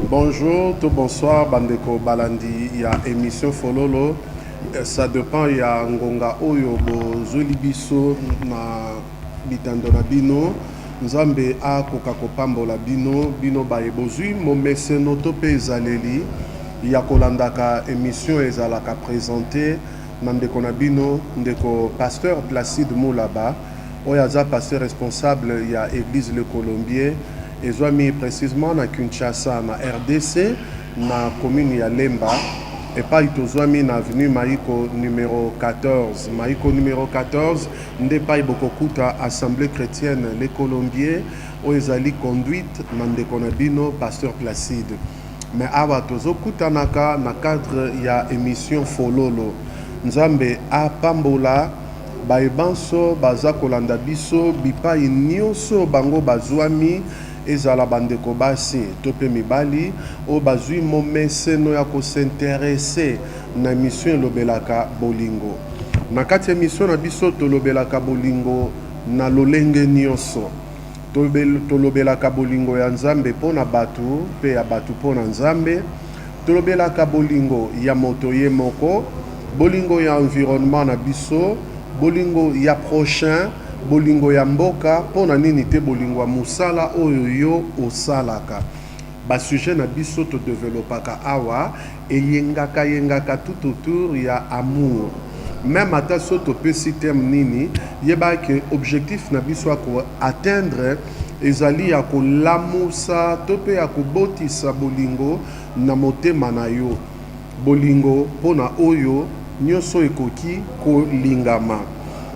Bonjour to bonsoir bandeko balandi ya émission Fololo. Ça dépend ya ngonga oyo bozweli biso na bitando na bino. Nzambe akoka kopambola bino, bino baye bozwi momeseno to mpe ezaleli ya kolandaka émission ezalaka présente na ndeko na bino, ndeko pasteur Placide Mulaba, oyo aza pasteur responsable ya église Le Colombier, ezwami précisément na Kinshasa, na RDC, na commune ya Lemba, epai tozwami na avenue Maiko numéro 14. Maiko numéro 14 nde epai bokokuta Assemblée chrétienne Le Colombier, oyo ezali conduite na ndeko na bino pasteur Placide. Mais awa tozokutanaka na cadre ya émission Fololo. Nzambe apambola baye banso baza kolanda biso bipai nyonso bango bazwami, ezala bandeko basi to mpe mibali oyo bazwi momeseno ya kos'intéresser na émission elobelaka bolingo. Na kati ya émission na biso, tolobelaka bolingo na lolenge nyonso. Tolobelaka bolingo ya Nzambe mpo na bato mpe ya bato mpo na Nzambe. Tolobelaka bolingo ya moto ye moko, bolingo ya environnement na biso, bolingo ya prochain, bolingo ya mboka, mpo na nini te bolingo ya mosala oyo yo osalaka. Basujet na biso todevelopaka awa eyengaka yengaka tout autour ya amour. Même ata so topesi thème nini, yeba ke objectif na biso ya koatteindre ezali ya kolamusa to mpe ya kobotisa bolingo na motema na yo, bolingo mpona oyo nyonso ekoki kolingama.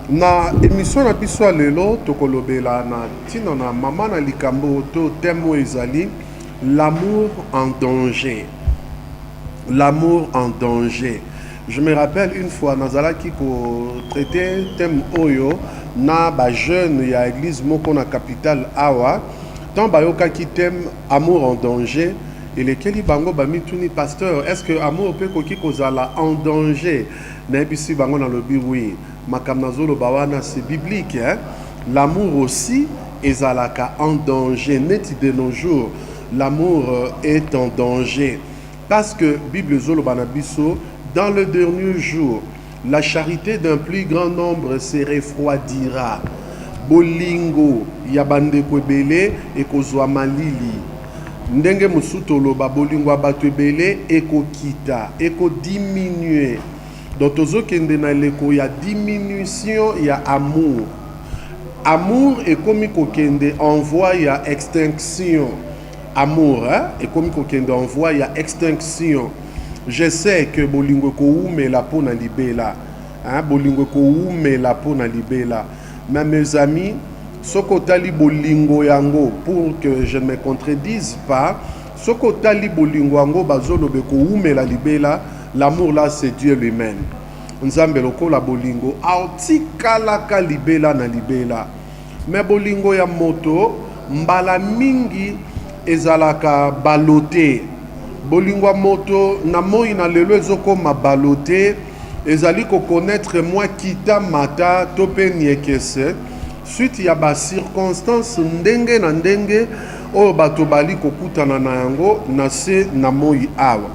Na émission na biso ya lelo, tokolobela na ntina na mama na likambo to thème oyo ezali l'amour en danger. L'amour en danger. Je me rappelle, une fois nazalaki kotraiter thème oyo na bajeune ya église moko na capitale awa. Ntango bayokaki thème amour en danger, elekeli bango, bamituni: "Pasteur, est ce que amour mpe ekoki kozala en danger?" Nayebisi bango, nalobi: "Oui, makambo nazoloba wana, c'est biblique, hein? L'amour aussi ezalaka en danger." Neti de nos jours, l'amour est en danger parce que Bible ezoloba na biso: dans le dernier jour, la charité d'un plus grand nombre se refroidira. Bolingo ya bandeko ebele ekozwa malili. Ndenge mosusu toloba, bolingo ya bato ebele ekokita, ekodiminuer. Donc tozokende na eleko ya diminution ya amour. Amour ekomi kokende en voie ya extinction. Amour, hein? Ekomi kokende en voie ya extinction. Je sais que bolingo ekowumela mpo na libela, hein? Bolingo ekowumela mpo na libela. Mais mes amis, soki otali bolingo yango, pour que je ne me contredise pas, soki otali bolingo yango bazoloba ekowumela libela, l'amour là, c'est Dieu lui-même. Nzambe lokola bolingo aotikalaka libela na libela. Mais bolingo ya moto mbala mingi ezalaka balo te. Bolingo ya moto na moi na lelo ezokóma balo te, ezali koconnaître mwa kita mata to mpe niekese, suite ya bacirconstance ndenge na ndenge oyo bato bali kokutana na yango na se na moi awa.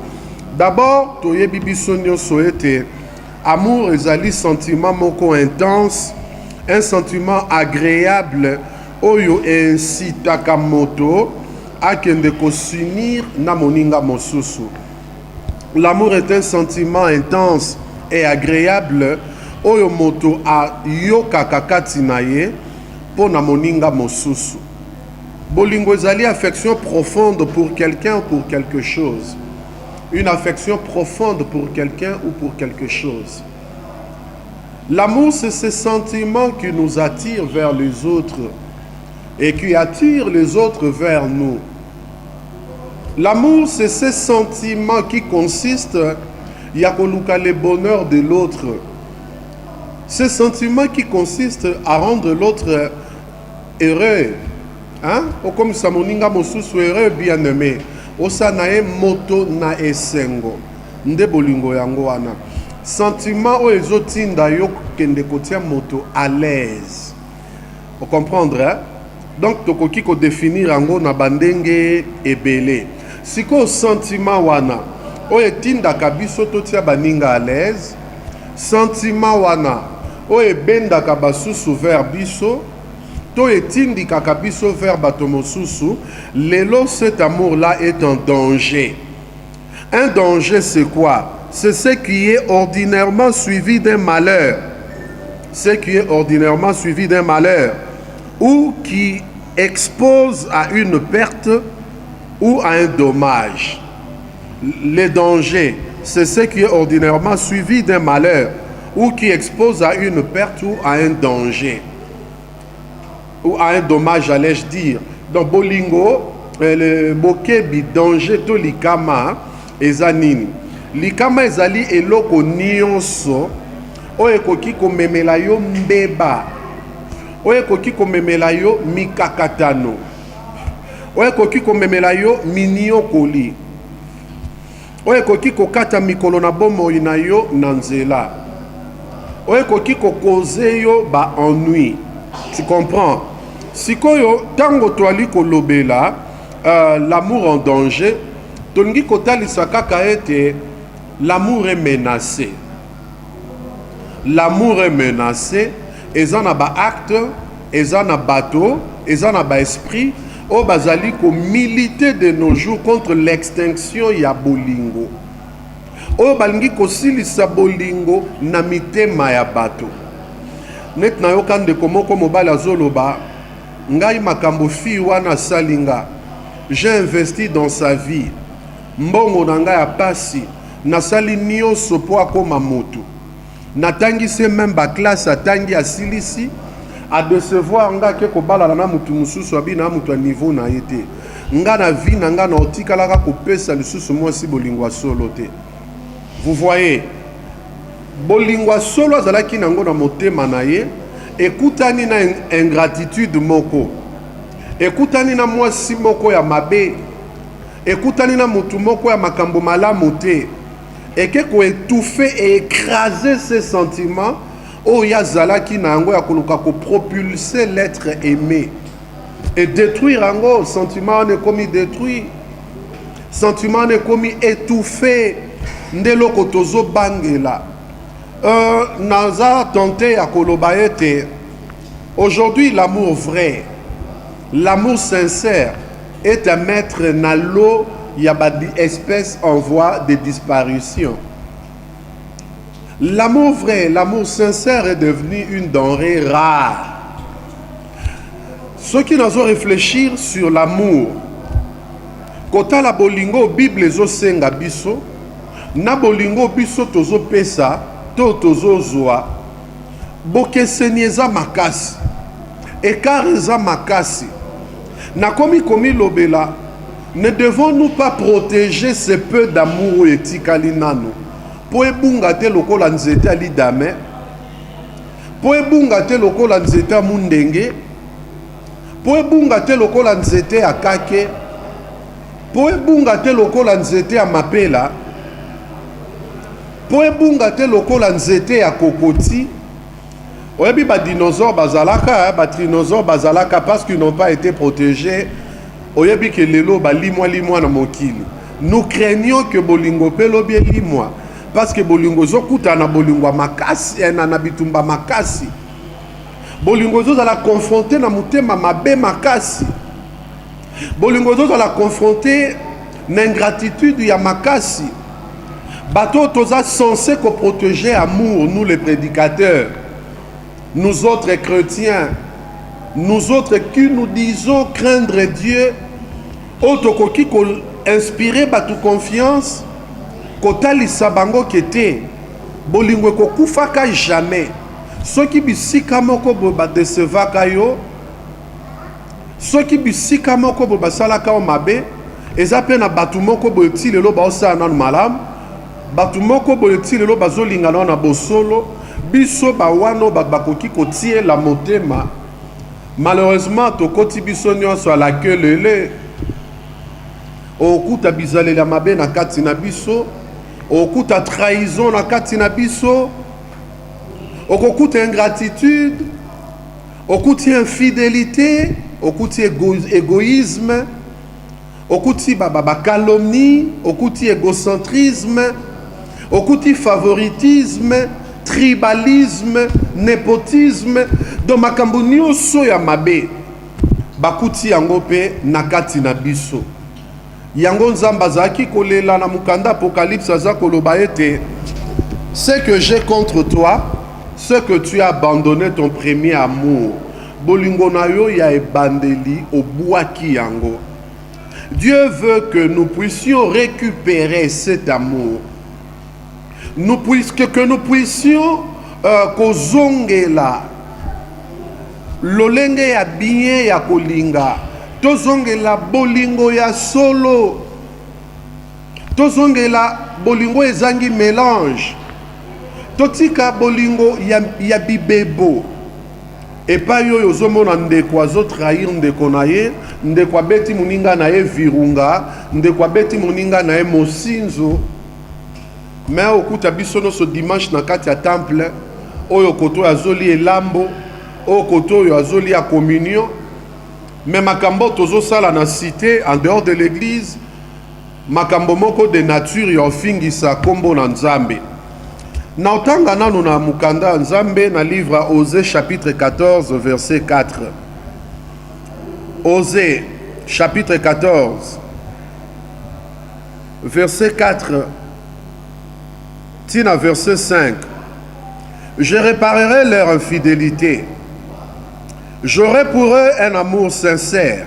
D'abord, toyebi biso nyonso ete amour ezali sentiment moko intense, un sentiment agréable oyo incitaka moto akende kos'unir na moninga mosusu. L'amour est un sentiment intense et agréable oyo moto ayokaka kati na ye mpo na moninga mosusu. Bolingo ezali affection profonde pour quelqu'un ou pour quelque chose, une affection profonde pour quelqu'un ou pour quelque chose. L'amour, c'est ce sentiment qui nous attire vers les autres et qui attire les autres vers nous. L'amour, c'est ce sentiment qui consiste ya koluka le bonheur de l'autre, ce sentiment qui consiste à rendre l'autre heureux, hein? Okomisa moninga mosusu heureux, bien aimé, osala na ye moto na esengo. Nde bolingo yango wana, sentiment oyo ezotinda yo kende kotia moto à l'aise. Ocomprendre, hein? Donc tokoki kodéfinir yango na bandenge ebele. Sikoyo sentiment wana oyo etindaka biso totia baninga à l'aise, sentiment wana oyo ebendaka basusu vers biso to etindikaka biso vers bato mosusu, lelo cet amour là est en danger. Un danger, c'est quoi? C'est ce qui est ordinairement suivi d'un malheur. Ce qui est ordinairement suivi d'un malheur ou qui expose à une perte ou à un dommage. Le danger, c'est ce qui est ordinairement suivi d'un malheur ou qui expose à une perte ou à un danger. Ou à un dommage, allais-je dire. Donc, bolingo, le bokebi, danger to likama, eza nini? Likama ezali eloko nyonso oyo ekoki komemela yo mbeba, oyo ekoki komemela yo mikakatano, oyo ekoki komemela yo miniokoli, oyo ekoki kokata mikolo na bomoi na yo na nzela, oyo ekoki kocauser yo ba ennui. Tu comprends? Sikoyo ntango toali kolobela l'amour en danger, tolingi kotalisa kaka ete l'amour est menacé. L'amour est menacé. Eza na baacte, eza na bato, eza na baesprit oyo bazali komiliter de nos jours contre l'extinction ya bolingo, oyo balingi kosilisa bolingo na mitema ya bato. Neti nayoka ndeko moko mobali azoloba: "Ngai, makambo fille wana asali nga, j'ai investi dans sa vie, mbongo na ngai ya pasi, nasali nyonso mpo akóma motu, natangisi même baclasse, atangi, asilisi, adécevoir nga, ake kobalana na motu mosusu, abi na moto ya niveau na ye te. Nga na vie na nga na otikalaka kopesa lisusu mwasi bolingo ya solo te." Vous voyez, bolingo ya solo azalaki nango na motema na ye ekutani na ingratitude moko, ekutani na mwasi moko ya mabe, ekutani na motu moko ya makambo malamu te, eke koétouffer et écraser ces sentiments oyo azalaki na yango ya koluka kopropulser l'être aimé et détruire yango. Sentiment wana ekomi détruit, sentiment wana ekomi étouffé. Nde eloko tozobangela. Naza tenté ya koloba ete aujourd'hui, l'amour vrai, l'amour sincère est à mettre na lot ya baespèce en voie de disparition. L'amour vrai, l'amour sincère est devenu une denrée rare. Soki nazo réfléchir sur l'amour, kotala bolingo Bible ezosenga biso na bolingo biso tozopesa to tozozwa, bokeseni eza makasi, écart eza makasi. Nakomi komilobela: ne devons-nous pas protéger ce peu d'amour oyo etikali nano, mpo ebunga te lokola nzete ya lidame, mpo ebunga te lokola nzete ya mundenge, mpo ebunga te lokola nzete ya kake, mpo ebunga te lokola nzete ya mapela, mpo ebunga te lokola nzete ya kokoti? Oyebi, badinosaure bazalaka, batrinosaure bazalaka, parce qu'ils n'ont pas été protégés. Oyebi ke lelo balimwa-limwa na mokili. Nous craignons que bolingo mpe lobi elimwa, parce que bolingo ezokutana na bolingo ya makasi, na bitumba makasi. Bolingo ezozala confronté na motema mabe makasi. Bolingo ezozala confronté na ingratitude ya makasi. Bato oyo toza censé koprotéger amour, nous les prédicateurs, nous autres chrétiens, nous autres qui nous disons craindre Dieu, oyo tokoki koinspirer bato confiance, kotalisa bango ke te, bolingo ekokufaka jamais. Soki bisika moko boye badécevaka yo, soki bisika moko boye basalaka yo mabe, eza mpe na bato moko boye ti lelo baosala nano malamu, bato moko boye ti lelo bazolingana na bosolo. Biso bawana oyo bato bakoki kotiela motema, malheureusement tokoti biso nyonso alake lele. Okuta bizaleli ya mabe na kati na biso, okuta trahison na kati na biso, okokuta ingratitude, okuti infidélité, okuti égoïsme. Okuti ba ba calomnie, okuti égocentrisme, okuti favoritisme, tribalisme, népotisme, donc makambo nyonso ya mabe bakuti yango mpe na kati na biso. Yango Nzambe azalaki kolela na mokanda Apocalypse, aza koloba ete: "Ce que j'ai contre toi, ce que tu as abandonné ton premier amour." Bolingo na yo ya ebandeli, obwaki yango. Dieu veut que nous puissions récupérer cet amour, que nous puissions kozongela lolenge ya bien ya kolinga, tozongela bolingo ya solo, tozongela bolingo ezangi mélange, totika bolingo ya bibebo. Epai oyo ozomona ndeko azotrahir ndeko na ye, ndeko abeti moninga na ye virunga, ndeko abeti moninga na ye mosinzo, me okuta biso nyonso dimanche na kati ya temple oyo, koto oyo azolia elambo oyo, koto oyo azolia communion, me makambo tozosala na cité en dehors de l'église, makambo moko de nature ya ofingisa nkombo na Nzambe. Na otanga nanu na mokanda ya Nzambe na livre ya Osée, chapitre 14, verset 4. Osée, chapitre 14, verset 4 tina verset 5: "Je réparerai leur infidélité, j'aurai pour eux un amour sincère,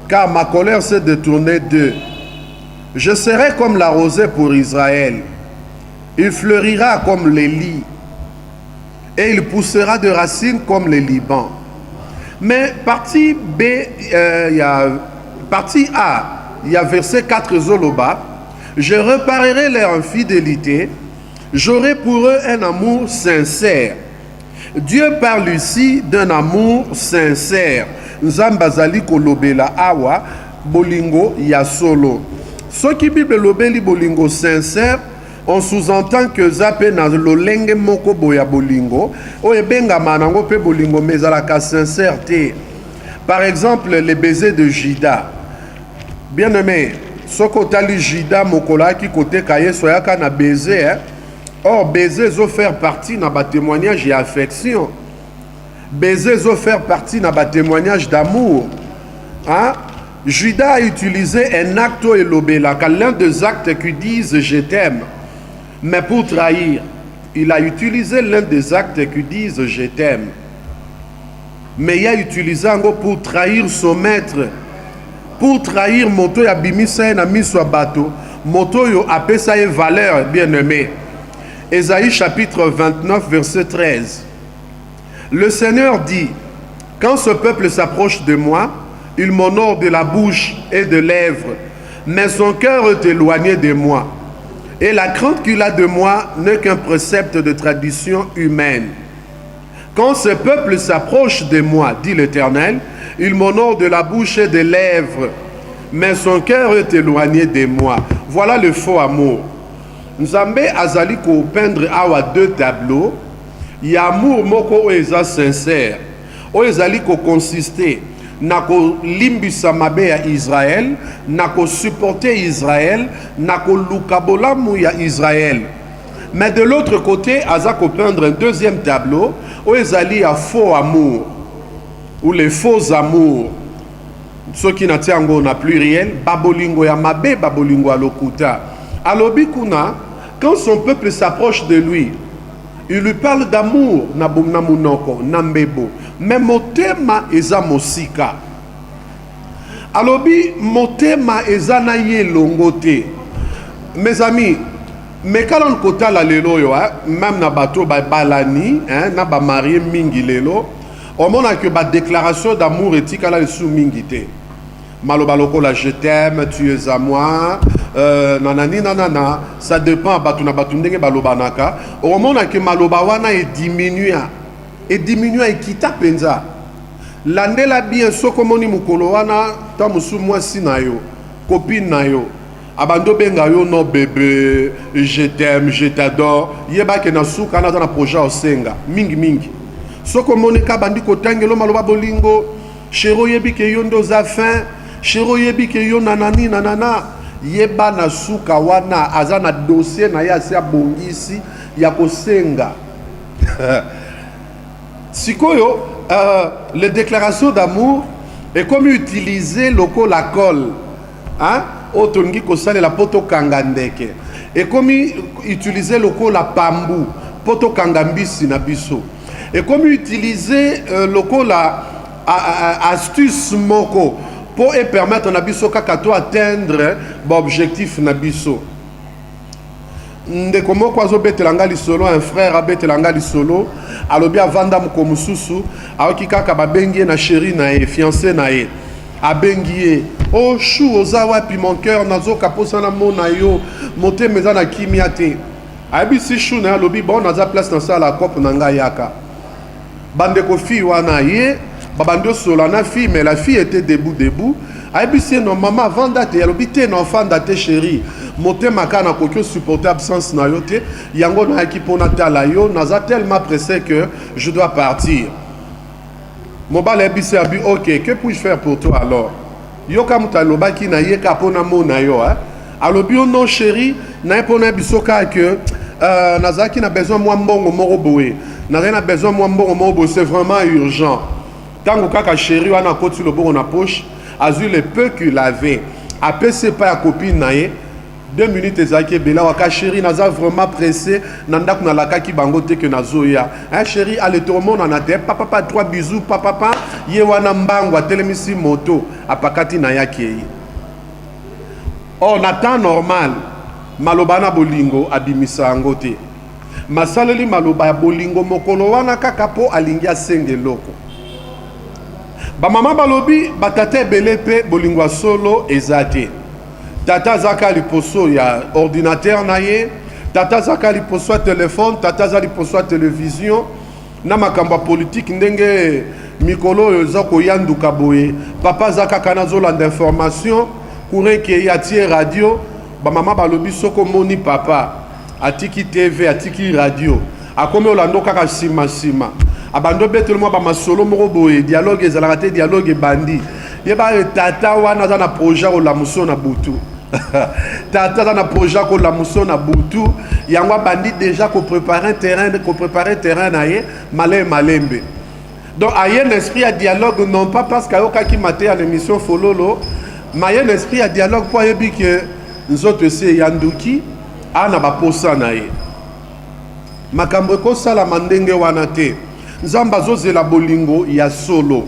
car ma colère s'est détournée d'eux. Je serai comme la rosée pour Israël. Il fleurira comme les lis et il poussera de racines comme les Liban." Mais partie B, il y a partie A, il y a verset 4 ezoloba: "Je réparerai leur infidélité, j'aurai pour eux un amour sincère." Dieu parle ici d'un amour sincère. Nzambe azali kolobela awa bolingo ya solo. Soki Bible elobeli bolingo sincère, on sous-entend que eza mpe na lolenge moko boye ya bolingo oyo ebengama nango mpe bolingo, mais ezalaka sincère te. Par exemple, le baiser de Judas. Bien aimé, soki otali Judas, mokolo ayaki koteka Yesu, ayaka na baiser, hein? Or baiser ezofaire partie na batémoignage ya affection, baiser ezofaire partie na batémoignage d'amour, hein? Judas a utilisé un acte oyo elobelaka, l'un des actes qui disent "je t'aime", mais pour trahir. Il a utilisé l'un des actes qui disent "je t'aime", mais il a utilisé yango pour trahir son maître, pour trahir moto oyo abimisa ye na miso ya bato, moto oyo apesa ye valeur. Bien aimé, Ésaïe chapitre 29, verset 13: le Seigneur dit: "Quand ce peuple s'approche de moi, il m'honore de la bouche et de lèvres, mais son cœur est éloigné de moi. Et la crainte qu'il a de moi n'est qu'un précepte de tradition humaine. Quand ce peuple s'approche de moi, dit l'Éternel, il m'honore de la bouche et des lèvres, mais son cœur est éloigné de moi." Voilà le faux amour. Nzambe azali kopeindre awa deux tableaux ya amour. Moko oyo eza sincère, oyo ezali kokonsiste na kolimbisa mabe ya Israel, na kosupporter Israel, na koluka bolamu ya Israel. Mais de l'autre côté, aza kopeindre un deuxième tableau oyo ezali ya faux amour ou les faux amours, soki natia yango na pluriel, babolingo ya mabe, babolingo ya lokuta. Alobi kuna: quand son peuple s'approche de lui, il lui parle d'amour na monoko na mbebo, mais motema eza mosika. Alobi motema eza na ye elongo te. Mes amis, mekala kotala lelo oyo, même na bato babalani, na bamariés mingi lelo, omonaki badéclaration d'amour etikala lisusu mingi te. Maloba lokola "je t'aime", "tu es à moi", nanani nanana, ça dépend bato na bato ndenge balobanaka. Okomonaki maloba wana ediminua, ediminua, ekita mpenza. Landela bien, soki omoni mokolo wana ta mosusu mwasi na yo, copine na yo, abandi obenga yo no "bébé", "je t'aime", "je t'adore", yebake na suka wana aza na projet osenga mingimingi. Soki omoni ka abandi kotangela maloba bolingo, "Chéri, oyebi ke yo nde oza fin", Chéri, oyebi ke yo nanani nanana. Yeba na suka wana aza na dossier na ye asi abongisi ya kosenga. Sikoyo les declarations d'amour ekomi utiliser lokola colle, hein? Oyo tolingi kosalela mpo tokanga ndeke, ekomi utiliser lokola pambu mpo tokanga mbisi na biso, ekomi utiliser lokola astuce moko mpo epermettre na biso kaka to atteindre baobjectif na biso. Ndeko moko azobetela nga lisolo, un frère abetela nga lisolo, alobi avanda moko mosusu, ayoki kaka babengi ye na chéri na ye, fiancé na ye abengi ye: "Oh chou, oza wapi mon cœur? Nazoka mposa namona yo, motema eza na kimia te." Ayebisi chou na ye, alobi: "Bon, naza place nasala cope na ngai, yaka." Bandeko, fille wana ye babandi osola na fille, mais la fille était debout debout. Ayebisi ye: "Non mama, avanda te." Alobi: "Te, na ofanda te chéri, motema kaka nakoki osupporter absence na yo te, yango nayaki mpo natala yo, naza tellement pressé que je dois partir." Mobali ayebisi, abi: "Ok, que puis-je faire pour toi alors?" Yoka, moto alobaki: "Na ye ka mpo namona yo, hein?" Alobi: "Yo non chéri, naye mpo na biso kaka ke nazalaki na besoin mwa mbongo moko boye, nazali na besoin mwa mbongo moko boye, c'est vraiment urgent." Ntango kaka chéri wana akoti loboko na poche, azwi le peu qu'il avait, apesi epai ya copine na ye. 2 minutes ezalaki ebele awaka: "Chéri, naza vraiment pressé, na ndako nalakaki bango te ke nazoya, hein, chéri, ale, tomonana te, papapa, trois bisous, papapa." Ye wana mbango atelemisi moto, apakati na ye, akei. Or na temps normal, maloba na bolingo abimisa yango te. Masaleli maloba ya bolingo mokolo wana kaka mpo alingi asenga eloko. Bamama balobi, batata ebele mpe bolingo ya solo eza te. Tata azaka liboso ya ordinateur na ye, tata azaka liboso ya telefone, tata aza liboso ya télévision na makambo ya politike. Ndenge mikolo oyo eza koyanduka boye, papa aza kaka nazolanda information, courant ekei, atie radio. Bamama balobi, soki omoni papa atiki TV, atiki radio, akomi olanda kaka nsima nsima, abandi obeteli mwa bamasolo moko boye, dialogue ezalaka te, dialogue ebandi, yeba tata wana aza na projet kolamuso na butu. Tata aza na projet kolamuso na butu, yango abandi déjà kopréparer terrain, kopréparer terrain na ye malembe malembe. Donc aye na esprit ya dialogue, non pas parce que ayokaki mateya na émission Fololo, mais aye na esprit ya dialogue mpo ayebi ke nzoto esi eyanduki, aa na baposa na ye. Makambo ekosalama ndenge wana te. Nzambe azozela bolingo ya solo.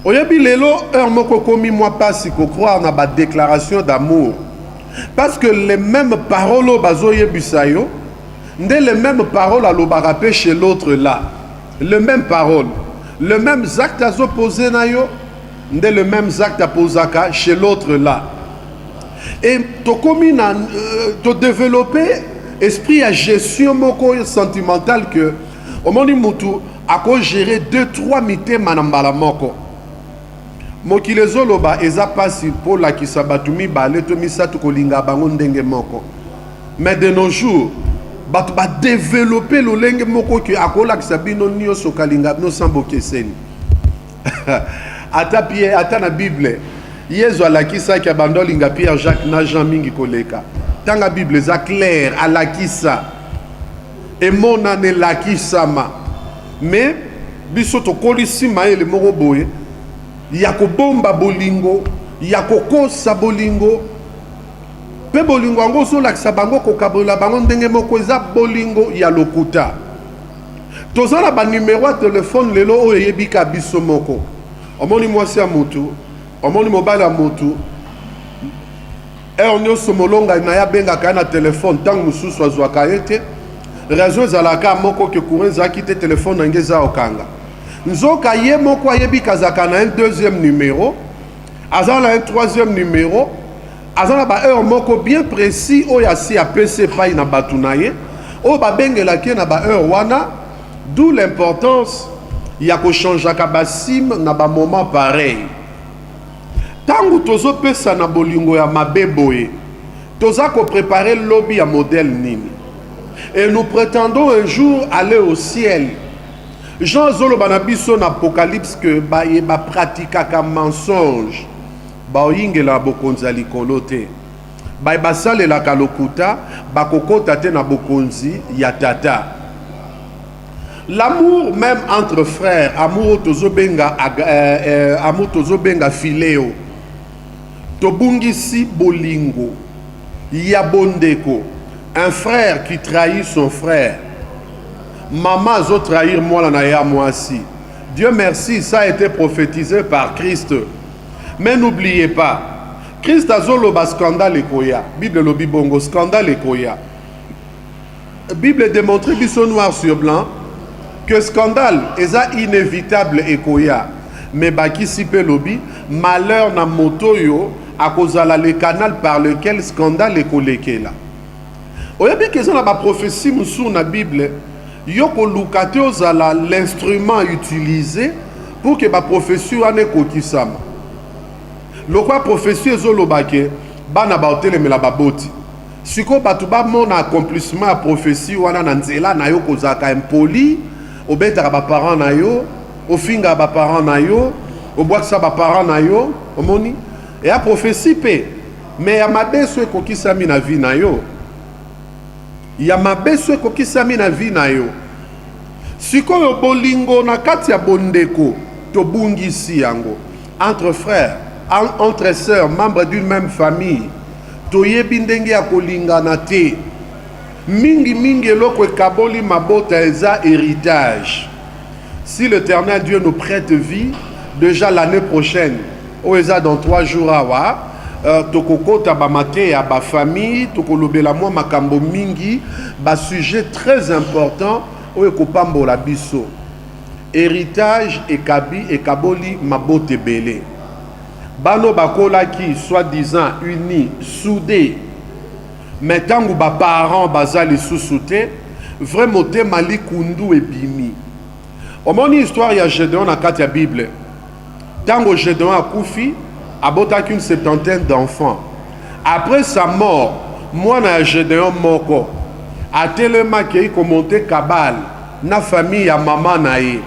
Oyebi, lelo heure moko ekomi mwa mpasi kocroire na badéclaration d'amour, parce que les mêmes paroles oyo bazoyebisa yo nde les mêmes paroles alobaka mpe chez l'autre là. Le même parole, le même acte azopose na yo nde le même acte apozaka chez l'autre là. Et tokomi na todéveloppe esprit ya gestion moko sentimentale que omoni mutu akogérer deux trois mitema na mbala moko. Mokili ezoloba eza mpasi mpo olakisa bato mibale to misato kolinga bango ndenge moko, mais de nos jours bato badéveloppe lolenge moko ke akolakisa bino nyonso kalinga bino sans bokeseni. Ata Pierre, ata na Bible, Yezu alakisaki abanda olinga Pierre, Jacques na Jean mingi koleka. Ntanga Bible eza claire, alakisa, emonana, elakisama. Mais biso tokolisi mayele moko boye ya kobomba bolingo, ya kokosa bolingo, mpe bolingo yango ozolakisa bango kokabola bango ndenge moko, eza bolingo ya lokuta. Toza na banimero ya telefone lelo oyo eyebika biso moko. Omoni mwasi ya motu, omoni mobali ya motu, heure nyonso molonga na ye abengaka ye na telefone, ntango mosusu azwaka ye te. Raison ezalaka moko ke courant ezalaki te, telefone na nge eza okanga. Nzoka ye moko ayebi kazalaka na un deuxième numéro, aza na un troisième numéro, aza na baheure moko bien précis oyo asi apesi epai na bato na ye oyo babengelaki ye na baheure wana. D'où l'importance ya kochangeaka baSIM na bamoment pareil. Ntango tozopesa na bolingo ya mabe boye, toza kopréparer lobi ya modèle nini? Et nous prétendons un jour aller au ciel. Jean azoloba na biso na Apocalypse ke baye bapratikaka mensonge. Baoyingela na bokonzi ya likolo te. Baye basalelaka lokuta bakokota te na bokonzi ya Tata. L'amour même entre frères, amour oyo tozobenga euh, euh, amour tozobenga phileo. Tobungisi bolingo ya bondeko. Un frère qui trahit son frère. Maman azo trahir mwana na ye ya mwasi. Dieu merci, ça a été prophétisé par Christ. Mais n'oubliez pas, Christ azoloba scandale ekoya. Bible elobi bongo, scandale ekoya. Bible démontre biso noir sur blanc que scandale eza inévitable ekoya. Mais bakisi pe lobi malheur na moto oyo akozala le canal par lequel scandale ekolekela. Oyebi ke eza na ba prophetie mosusu na Bible, yo koluka te ozala l'instrument utilisé pour que ba prophetie wana ekokisama. Lokola prophetie ezoloba ke bana baotelemela baboti, sikoyo bato bamona accomplissement ya prophetie wana na nzela na yo kozalaka impoli, obetaka ba parents na yo, ofingaka ba parents na yo, obwakisa ba parents na yo, omoni? Eya prophetie pe. Mais ya mabe so ekokisami na vie na yo. Ya mabe so ekokisami na vie na yo. Sikoyo bolingo na kati ya bondeko tobungisi yango. Entre frères, entre sœurs, membres d'une même famille, toyebi ndenge ya kolingana te. Mingi mingi eloko ekaboli mabota eza heritage. Si l'Eternel Dieu nous prête vie, dejà l'annee prochaine, oyo eza dans 3 jours awa, euh, tokokota ba mateya ba famille, tokolobela mwa makambo mingi, ba sujets très importants oyo ekopambola biso. Heritage ekabi ekaboli mabota ebele. Bano bakolaki soit disant unis, soudés, mais tango ba parents baza lisusu te, vrai motema likundu ebimi. Omoni histoire ya Gedeon na kati ya Bible. Tango Gedeon akufi, abotaki une septantaine d'enfants. Après sa mort, mwana ya Gedeon moko atelema akei komonte cabale na famille ya mama na ye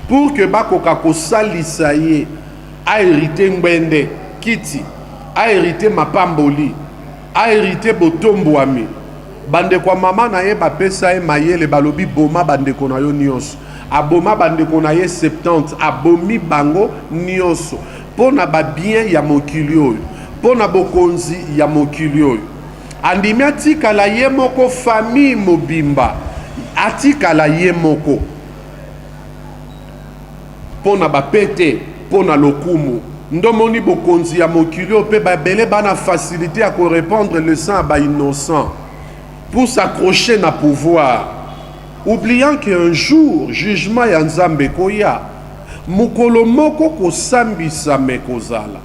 pour que bakoka kosalisa ye a heriter ngbende, kiti, a heriter mapamboli. A heriter botombuami. Bandeko ya mama na ye bapesa ye mayele, balobi boma bandeko na yo nionso. Aboma bandeko na ye 70, abomi bango nionso mpo na ba biens ya mokili oyo, mpo na bokonzi ya mokili oyo. Andimi atikala ye moko, famille mobimba atikala ye moko. Mpo na ba pete, mpo na lokumu. Nde omoni bokonzi ya mokili oyo mpe ba ebele ba na facilite ya ko repandre le sang ya ba innocents pour s'accrocher na pouvoir, oubliant que un jour jugement ya Nzambe ekoya, mokolo moko kosambisama ekozala.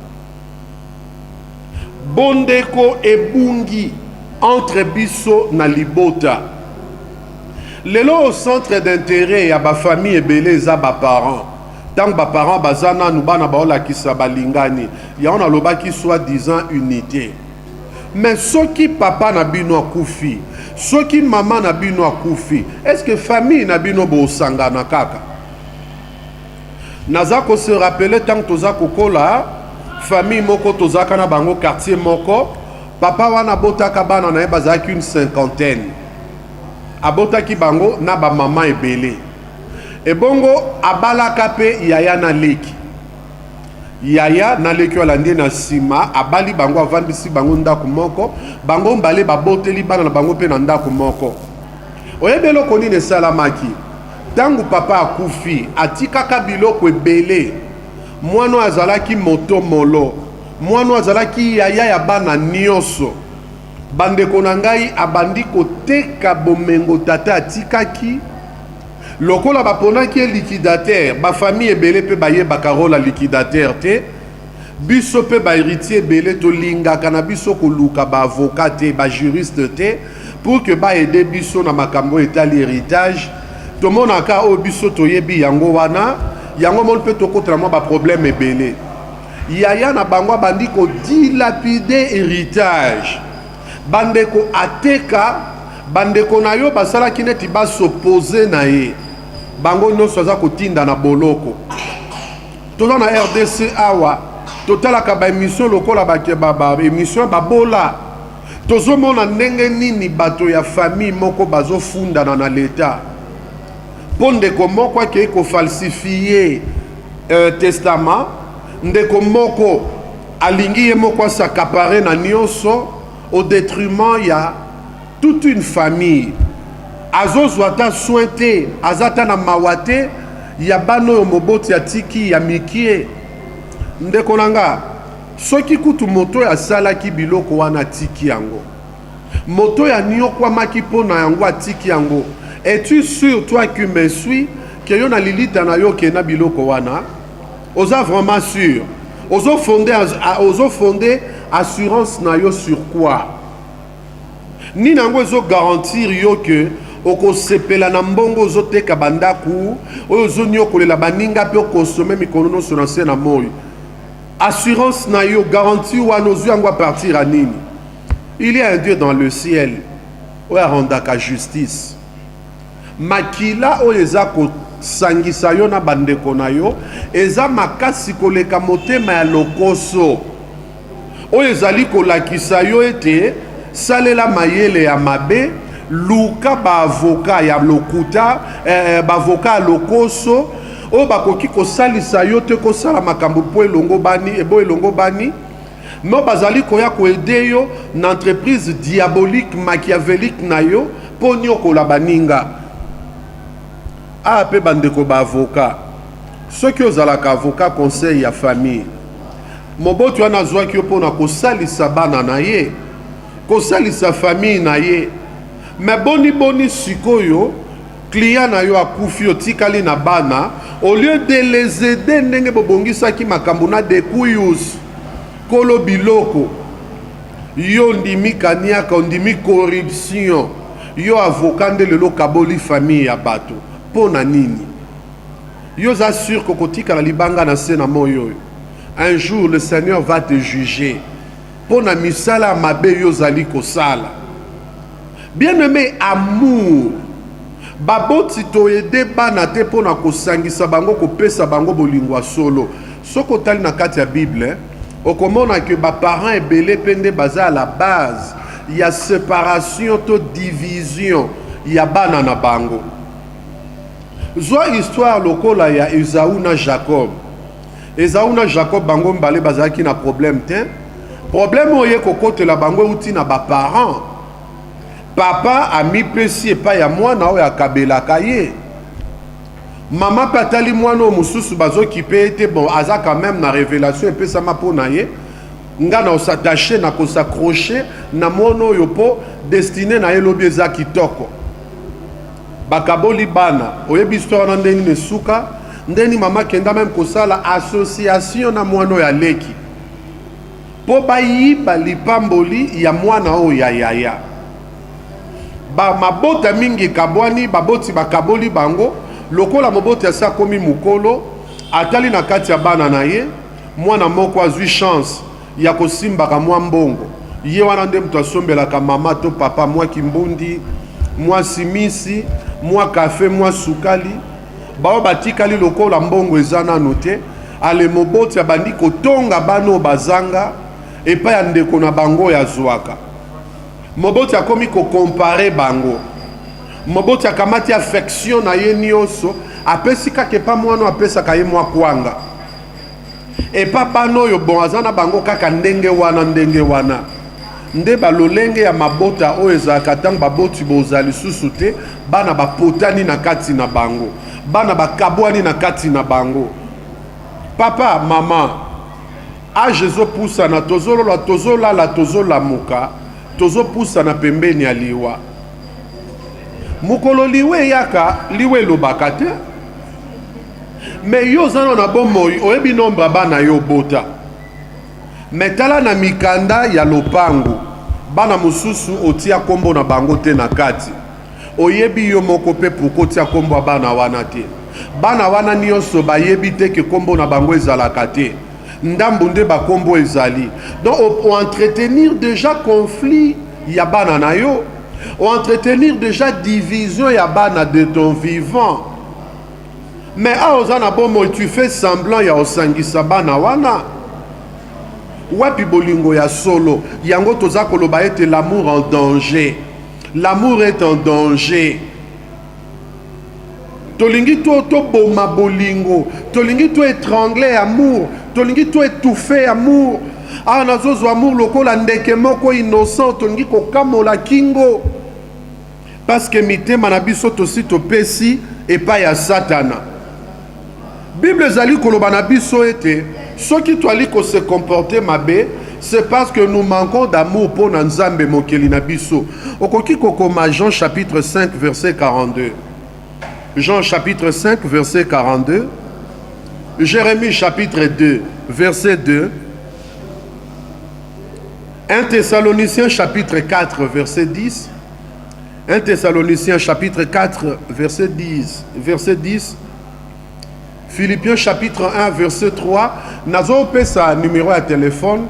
Bondeko ebungi entre biso na libota. Lelo oyo centre d'interet ya ba famille ebele eza ba parents. Tango ba parents baza nanu bana baolakisa balingani. Yango nalobaki soit disant unite. Mais soki papa na bino akufi, soki mama na bino akufi, est ce que famille na bino bosangana kaka? Naza ko se rappeler tango toza kokola, famille moko tozalaka na bango quartier moko, papa wana abotaka bana na ye bazalaki une cinquantaine. Abotaki bango na ba mama ebele. Ebongo abalaka pe yaya na leki. Yaya na leki oyo alandi ye na sima, abali bango, avandisi bango ndako moko, bango mbale baboteli bana na bango pe na ndako moko. Oyebi eloko nini esalamaki? Tango papa akufi, atikaka biloko ebele. Mwana oyo azalaki moto molo, mwana oyo azalaki yaya ya bana nioso. Bandeko na ngai, abandi koteka bomengo tata atikaki. Lokola baponaki ye liquidateur, ba famille ebele pe bayebaka role ya liquidateur te. Biso pe ba heritiers ebele tolingaka na biso koluka ba avocats te, ba juristes te pour que ba aider biso na makambo oyo etali heritage. Tomonaka oyo biso toyebi yango wana, yango omoni pe tokota na mwa ba problèmes ebele. Yaya na bango abandi ko dilapider heritage. Bandeko ateka, bandeko na yo basalaki neti ba s'opposer na ye. Bango nionso aza kotinda na boloko. Toza na rdc awa. Totalaka ba emission lokola ba, ba, ba emission babola. Tozomona ndenge nini bato ya famille moko bazofundana na leta mpo ndeko moko akei kofalsifie testament, ndeko moko alingi ye moko as'accaparer na nyonso au détriment ya toute une famille. Azozwa ata soin te, aza ata na mawa te ya bana oyo moboti atiki ya mikie. Ndeko na nga, soki kutu moto oyo asalaki biloko wana atiki yango, moto oyo anyokwamaki mpo na yango atiki yango, es-tu sûr, toi qui me suis, ke yo na lilita na yo okenda biloko wana? Oza vraiment sûr? Ozofonde assurance na yo sur quoi? Nini yango ezogarantir yo ke okosepela na mbongo ozoteka bandako oyo ozonyokolela baninga mpe okonsome mikolo nyonso na se na moi? Assurance na yo, garantie wana, ozwi yango à partir ya nini? Il y a un Dieu dans le ciel oyo arendaka justice. Makila oyo eza kosangisa yo na bandeko na yo eza makasi koleka motema ya lokoso oyo ezali kolakisa yo ete salela mayele ya mabe, luka baavoka ya lokuta, baavoka ya lokoso oyo bakoki kosalisa yo te kosala makambo mpo elongo bani ebo elongo bani no bazali koya koaider yo na entreprise diabolique, machiavélique na yo mpo niokola baninga. Aa mpe bandeko baavoka, soki ozalaka avocat conseil ya famille, moboti wana azwaki yo mpona kosalisa bana na ye, kosalisa famille na ye. Me boni boni sikoyo client na yo akufi, otikali na bana, au lieu de les aider ndenge bobongisaki makambo na de cuius, kolo biloko, yo ndimi kaniaka, ondimi corruption, yo avocat nde lelo okaboli famille ya bato mpo na nini? Yo oza sûr kokotikala libanga na se na moi oyo? Un jour le Seigneur va te juger mpo na misala ya mabe yo ozali kosala. Bien aimé, amour, baboti toaider bana te mpo na kosangisa bango, kopesa bango bolingo ya solo. Soki otali na kati ya Bible, okomona ke baparent ebele mpe nde baza à la base ya séparation to division ya bana na bango. Zwa histoire lokola ya Ezau na Jacob. Ezau na Jacob, bango mibale bazalaki na problème te. Problème oyo ye kokotela bango euti na baparent. Papa amipesi epai ya mwana oyo akabelaka ye, mama mpe atali mwana oyo mosusu bazokipe ye te. Bon, aza quand même na révélation epesama mpo na ye, nga na os'attacher na kos'accrocher na mwana oyo mpo destinée na ye lobi eza kitoko. Bakaboli bana. Oyebi histoire wana ndenge nini esuka, ndeni mama kenda même kosala association na mwana oyo aleki mpo bayiba lipamboli ya mwana oyo ya yaya. Mabota mingi ekabwani, baboti bakaboli bango. Lokola moboti asi akomi mokolo, atali na kati ya bana na ye, mwana moko azwi chance ya kosimbaka mwa mbongo. Ye wana nde moto asombelaka mama to papa mwa kimbundi, mwa simisi, mwa kafe, mwa sukali. Bao batikali, lokola mbongo eza nano te, ale moboti abandi kotonga bana oyo bazanga epai ya ndeko na bango oyo azwaka. Moboti akomi kocomparer bango. Moboti akamati affection na ye nyonso, apesi kaka epa mwana oyo apesaka ye mwa kwanga. Epa bana oyo, bon, aza na bango kaka ndenge wana. Ndenge wana nde balolenge ya mabota oyo ezalaka ntango baboti bozala lisusu te. Bana bapotani na kati na bango, bana bakabwani na kati na bango. Papa, mama, âge ezopusana, tozolola, tozolala, tozolamuka, tozopusana pembeni ya liwa. Mokolo liwa eyaka, liwa elobaka te. Me yo oza na bomoi, oyebi nombre ya bana yo obota. Me tala na mikanda ya lopango, bana mosusu otia nkombo na bango te na kati. Oyebi yo moko mpe pourquoi otia nkombo ya bana wana te. Bana wana nyonso bayebi te ke nkombo na bango ezalaka te, ndambu nde bakombo ezali. Donc oentretenir déjà conflit ya bana na yo, oentretenir déjà division ya bana de ton vivant. Mais awa oza na bomoi, tu fais semblant ya osangisa bana wana. Wapi bolingo ya solo? Yango toza koloba ete l'amour en danger. L'amour est en danger. Tolingi to toboma bolingo, tolingi to étrangler amour, tolingi to étouffer amour. Awa nazozwa amour lokola ndeke moko innocent, tolingi kokamola kingo parce que mitema na biso tosi topesi epai ya Satana. Bible ezali koloba na biso ete soki toali ko se comporter mabe, c'est parce que nous manquons d'amour mpo na Nzambe mokeli na biso. Okoki kokoma Jean chapitre 5 verset 42. Jean chapitre 5 verset 42. Jérémie chapitre 2 verset 2. 1 Thessaloniciens chapitre 4 verset 10. 1 Thessaloniciens chapitre 4 verset 10, verset 10. Philippiens chapitre 1 verset 3. Nazopesa numéro ya téléphone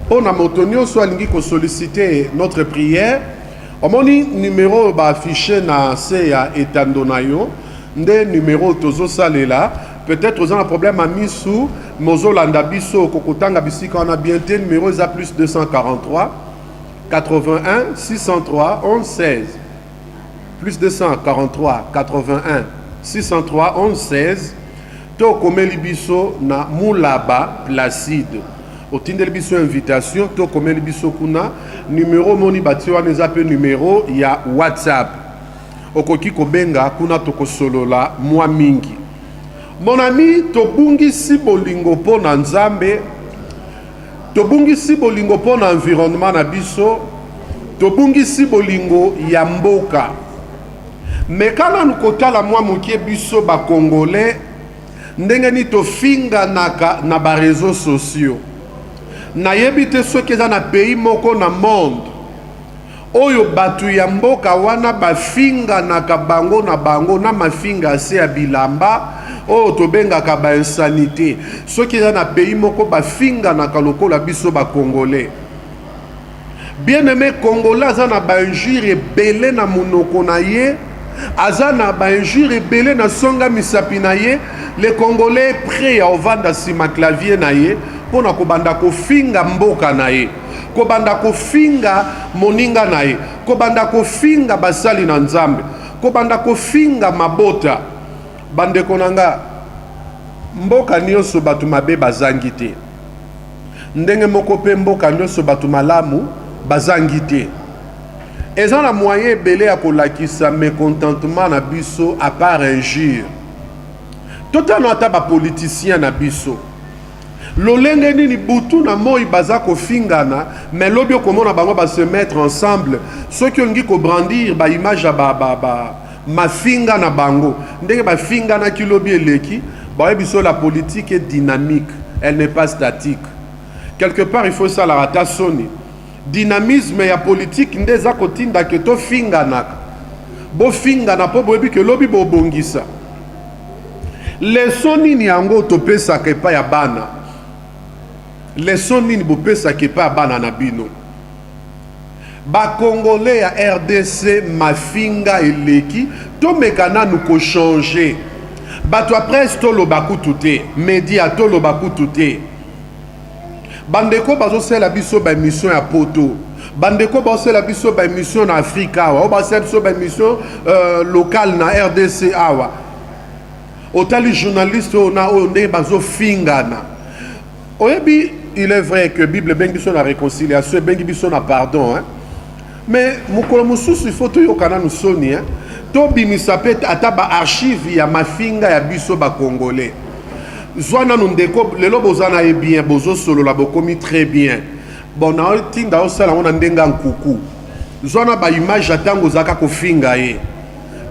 mpo na moto nyonso alingi kosolliciter notre prière. Omoni numéro oyo baaffiche na se ya etando na yo, nde numéro tozosalela. Peut-être oza na problème ya misu, mozolanda biso, okokotanga bisika wana bien te. Numéro eza plus 243 81 603 11 16, plus 243 81 603 11 16. To okomeli biso na Mulaba Placide, otindeli biso invitation, to okomeli biso kuna. Numéro omoni batie wana eza mpe numéro ya WhatsApp, okoki kobenga kuna, tokosolola mwa mingi. Mon ami, tobungisi bolingo mpo na Nzambe, tobungisi bolingo mpo na environnement na biso, tobungisi bolingo ya mboka. Meka nanu kotala mwa moke biso Bacongolais, ndenge nini tofinganaka na baréseaux sociaux. Nayebi te soki eza na pays moko na monde oyo bato ya mboka wana bafinganaka bango na bango na mafinga ase ya bilamba oyo tobengaka bainsanité. Soki eza na pays moko bafinganaka lokola biso Bacongolais. Bien aimé Congolais aza na bainjure ebele na monoko na ye, aza na bainjure ebele na songa misapi na ye. Le Congolais prêt ya ovanda nsima clavier na ye mpo na kobanda kofinga mboka na ye, kobanda kofinga moninga na ye, kobanda kofinga basali na Nzambe, kobanda kofinga mabota. Bandeko na nga, mboka nyonso bato mabe bazangi te, ndenge moko mpe mboka nyonso bato malamu bazangi te. Eza na moyen ebele ya kolakisa mécontentement na biso à part injure. Totano ata bapoliticien na biso, lolenge nini butu na moi baza kofingana, mais lobi okomona bango base mettre ensemble. Soki olingi kobrandir baimage ya ba, ba, ba, mafinga na bango, ndenge bafinganaki lobi eleki, bayebi biso la politique est dynamique, elle n'est pas statique. Quelque part, il faut esalaka ata soni. Dynamisme ya politique nde eza kotinda ke tofinganaka. Bofingana mpo boyebi ke lobi bobongisa. Leçon nini yango topesaka epai ya bana? Leçon nini bopesaka epai ya bana na bino? Bacongolais ya RDC, mafinga eleki. Tomeka nanu kochanger. Bato ya presse, toloba kutu te. Média, toloba kutu te. Bandeko bazosala biso baémission ya poto, bandeko bazosala biso baémission na Afrique awa, oyo basala biso baémission locale na RDC awa, otali journaliste oyo na oyo ndenge bazofingana. Oyebi, il est vrai que Bible ebengi biso na réconciliation, ebengi biso na pardon, hein? Mais mokolo mosusu il faut toyoka nanu soni, hein? Tobimisa mpe ata baarchive ya mafinga ya biso Bacongolais. Zwa nanu ndeko, lelo boza na ye bien, bozosolola, bokomi très bien. Bon, naotinda osala yango na ndenge ya nkuku. Zwa na baimage ya ntango ozalaka kofinga ye.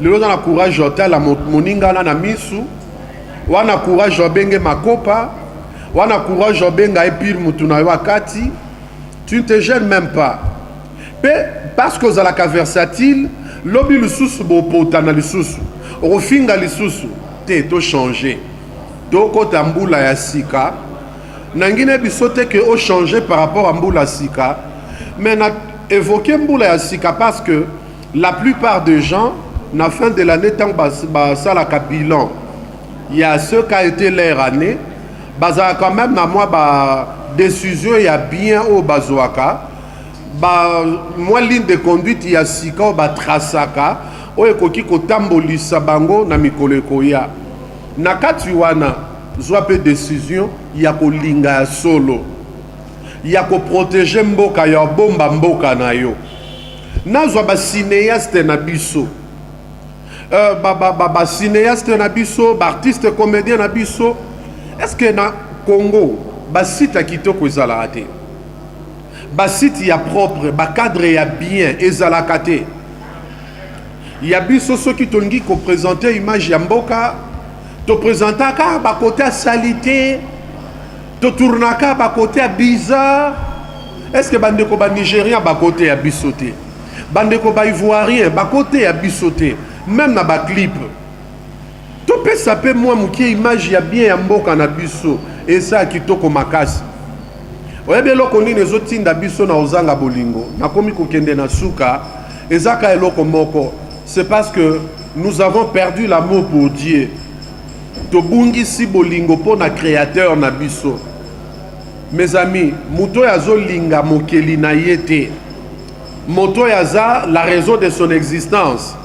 Lelo oza na courage otala moninga wana na misu wana, courage obenge makopa wana, courage obenga ye pire mutu na yo akati. Tu ne te gênes même pas mpe parce que ozalaka versatile. Lobi lisusu bopotana lisusu, okofinga lisusu te. Tochange, tokɔta mbula ya sika. Nangi na biso te ke ochange par rapport à mbula sika, mais na évoquer mbula ya sika parce que la plupart des gens, na fin de l'année, ntango basalaka bilan ya ce qu'a été leur année, bazalaka quand même na mwa ba decision ya bien oyo bazwaka, ba mwa ligne de conduite ya sika oyo batrasaka, oyo ekoki kotambolisa bango na mikolo ekoya. Na kati wana, zwa mpe décision ya kolinga ya solo, ya koprotéger mboka, ya bomba mboka na yo. Nazwa bacinéaste na biso, bacinéaste na biso, baartiste comédien na biso. Est ce que na Congo basite ya kitoko ezalaka te? Basite ya propre, bacadre ya bien ezalaka te? Ya biso, soki tolingi koprésenter image ya mboka, toprésentaka bakote ya saleté, totournaka bakote ya bizarre. Est ce que bandeko banigérien bakote ya biso te? Bandeko baivoirien bakote ya biso te? Même na baclip, topesa mpe mwa moke image ya bien ya mboka na biso, eza ya kitoko makasi. Oyebi eloko nini ezotinda biso na ozanga bolingo? Nakomi kokende na suka. Ezaka eloko moko, c'est parce que nous avons perdu l'amour pour Dieu. Tobungisi bolingo mpo na créateur na biso. Mes amis, moto oyo azolinga mokeli na ye te, moto oyo aza la raison de son existence,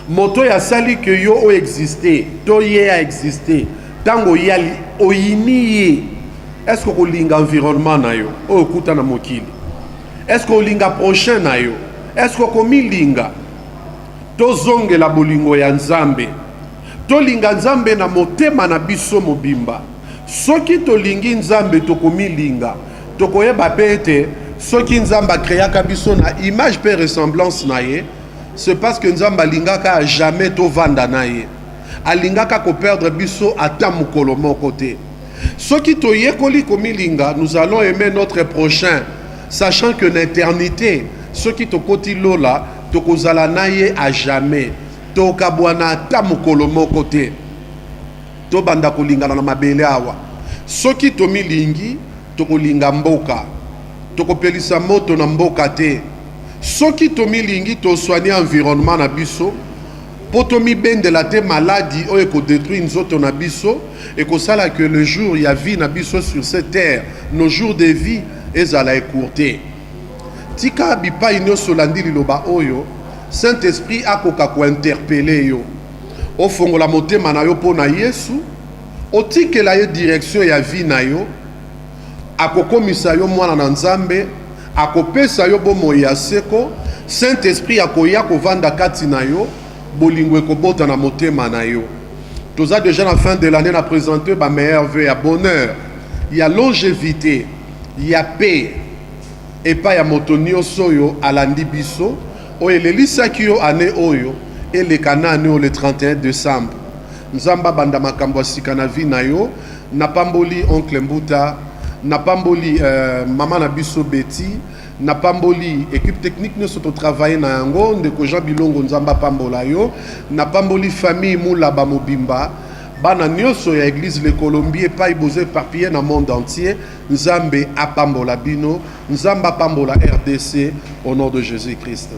moto oyo asali ke yo oexiste to ye aexiste, ntango ye oyini ye, est ce que okolinga environnement na yo oyo okuta na mokili? Est ce que olinga prochain na yo? Est ce que okomilinga? Tozongela bolingo ya Nzambe, tolinga Nzambe na motema na biso mobimba. Soki tolingi Nzambe, tokomilinga. Tokoyeba mpe ete soki Nzambe akreaka biso na image mpe ressemblance na ye, c'est parce que Nzambe alingaka jamais tovanda na ye, alingaka koperdre biso ata mokolo moko te. Soki toyekoli komilinga, nous allons aimer notre prochain, sachant que na éternité, soki tokoti lola, tokozala na ye à jamais, tokabwana ata mokolo moko te. Tobanda kolingana na mabele awa. Soki tomilingi, tokolinga mboka, tokopelisa moto na mboka te. Soki tomilingi, tosoigner environnement na biso mpo tomibendela te maladi oyo ekodétruire nzoto na biso, ekosala que le jour ya vie na biso sur cette terre, nos jours de vie ezala écourté. Tika bipai nyonso olandi liloba oyo, Saint-Esprit akoka kointerpeller yo, ofongola motema na yo mpo na Yesu, otikela ye direction ya vie na yo. Akokomisa yo mwana na Nzambe, akopesa yo bomoi ya seko. Saint-Esprit akoya kovanda kati na yo, bolingo ekobota na motema na yo. Toza déjà na fin de l'année, na présente bameilleurs vœux ya bonheur, ya longévité, ya paix epai ya moto nyonso oyo alandi biso. Oyo elelisaki yo année oyo eleka na année oyo, le 31 décembre, Nzambe abanda makambo ya sika na vie na yo. Napamboli oncle Mbuta, napamboli mama na biso Beti, napamboli équipe technique nyonso totravaille na yango, ndeko Jean Bilongo, Nzambe apambola yo. Napamboli famille Mulaba mobimba, bana nyonso ya église Le Colombier epai boza éparpillé na monde entier. Nzambe apambola bino, Nzambe apambola RDC, au nom de Jésus Christ.